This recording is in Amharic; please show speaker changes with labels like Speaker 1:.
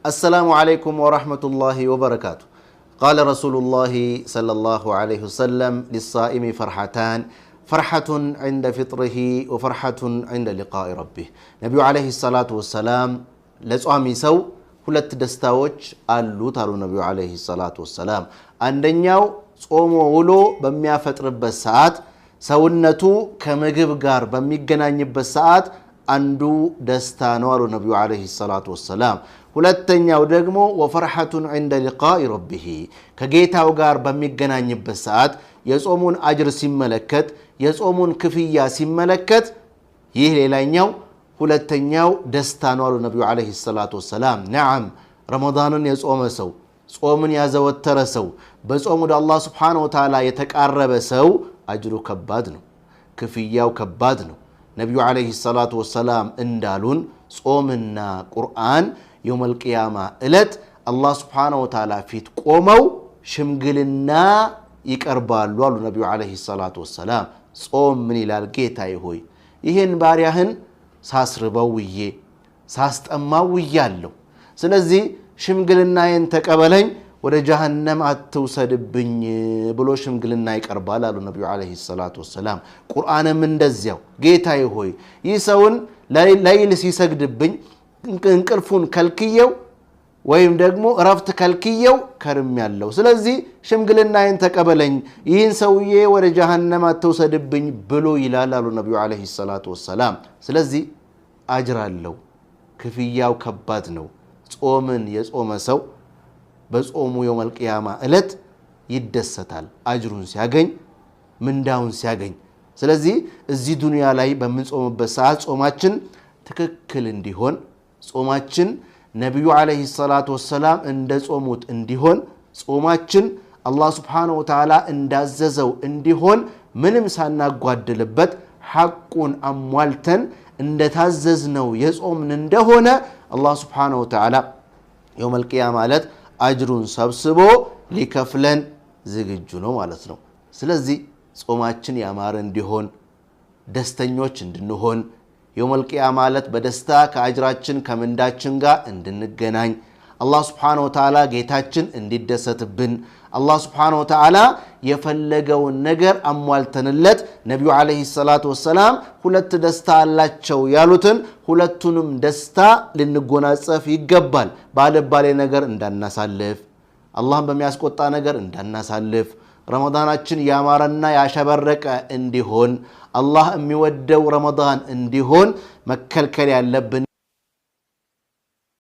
Speaker 1: السلام عليكم ورحمة الله وبركاته. قال رسول الله صلى الله عليه وسلم: للصائم فرحتان، فرحة عند فطره وفرحة عند لقاء ربه። ነቢዩ ዓለይሂ ሰላቱ ወሰላም ለጿሚ ሰው ሁለት ደስታዎች አሉት አሉ ነቢዩ ዓለይሂ ሰላቱ ወሰላም። አንደኛው ጾሞ ውሎ በሚያፈጥርበት ሰዓት፣ ሰውነቱ ከምግብ ጋር በሚገናኝበት ሰዓት አንዱ ደስታ ነው አሉ ነቢዩ ዓለይሂ ሰላቱ ወሰላም። ሁለተኛው ደግሞ ወፈርሐቱን ዐንደ ሊቃኢ ረቢሂ፣ ከጌታው ጋር በሚገናኝበት ሰዓት የጾሙን አጅር ሲመለከት፣ የጾሙን ክፍያ ሲመለከት፣ ይህ ሌላኛው ሁለተኛው ደስታ ነው አሉ ነቢዩ ዓለይሂ ሰላቱ ወሰላም። ነዓም፣ ረመዳንን የጾመ ሰው፣ ጾምን ያዘወተረ ሰው፣ በጾም ወደ አላህ ስብሓነሁ ወተዓላ የተቃረበ ሰው አጅሩ ከባድ ነው፣ ክፍያው ከባድ ነው። ነቢዩ ዓለይሂ ሰላቱ ወሰላም እንዳሉን ጾምና ቁርአን የውመል ቂያማ ዕለት አላህ ስብሓነሁ ወተዓላ ፊት ቆመው ሽምግልና ይቀርባሉ አሉ ነቢዩ ዓለይሂ ሰላቱ ወሰላም። ጾም ምን ይላል? ጌታዬ ሆይ፣ ይህን ባሪያህን ሳስርበው ውዬ ሳስጠማው ውያለሁ። ስለዚህ ሽምግልናዬን ተቀበለኝ፣ ወደ ጀሃነም አትውሰድብኝ ብሎ ሽምግልና ይቀርባል አሉ ነቢዩ ዓለይሂ ሰላቱ ወሰላም። ቁርአንም እንደዚያው ጌታዬ ሆይ፣ ይህ ሰውን ለይል ሲሰግድብኝ እንቅልፉን ከልክየው ወይም ደግሞ እረፍት ከልክየው ከርም ያለው፣ ስለዚህ ሽምግልናዬን ተቀበለኝ፣ ይህን ሰውዬ ወደ ጀሃነም አትውሰድብኝ ብሎ ይላል አሉ ነቢዩ ዓለይሂ ሰላቱ ወሰላም። ስለዚህ አጅር አለው፣ ክፍያው ከባድ ነው። ጾምን የጾመ ሰው በጾሙ የውመል ቂያማ ዕለት ይደሰታል፣ አጅሩን ሲያገኝ፣ ምንዳውን ሲያገኝ። ስለዚህ እዚህ ዱንያ ላይ በምንጾምበት ሰዓት ጾማችን ትክክል እንዲሆን፣ ጾማችን ነቢዩ ዓለይሂ ሰላቱ ወሰላም እንደ ጾሙት እንዲሆን፣ ጾማችን አላህ ስብሓነሁ ወተዓላ እንዳዘዘው እንዲሆን፣ ምንም ሳናጓድልበት ሐቁን አሟልተን እንደታዘዝነው የጾምን እንደሆነ አላህ ስብሓነሁ ወተዓላ የውመል ቂያማ ዕለት አጅሩን ሰብስቦ ሊከፍለን ዝግጁ ነው ማለት ነው። ስለዚህ ጾማችን ያማረ እንዲሆን፣ ደስተኞች እንድንሆን፣ የውመል ቂያማ ዕለት በደስታ ከአጅራችን ከምንዳችን ጋር እንድንገናኝ፣ አላህ ስብሓነሁ ወተዓላ ጌታችን እንዲደሰትብን፣ አላህ ስብሓነሁ ወተዓላ የፈለገውን ነገር አሟልተንለት፣ ነቢዩ ዓለይሂ ሰላቱ ወሰላም ሁለት ደስታ አላቸው ያሉትን ሁለቱንም ደስታ ልንጎናጸፍ ይገባል። ባልባሌ ነገር እንዳናሳልፍ፣ አላህን በሚያስቆጣ ነገር እንዳናሳልፍ፣ ረመዳናችን ያማረና ያሸበረቀ እንዲሆን፣ አላህ የሚወደው ረመዳን እንዲሆን መከልከል ያለብን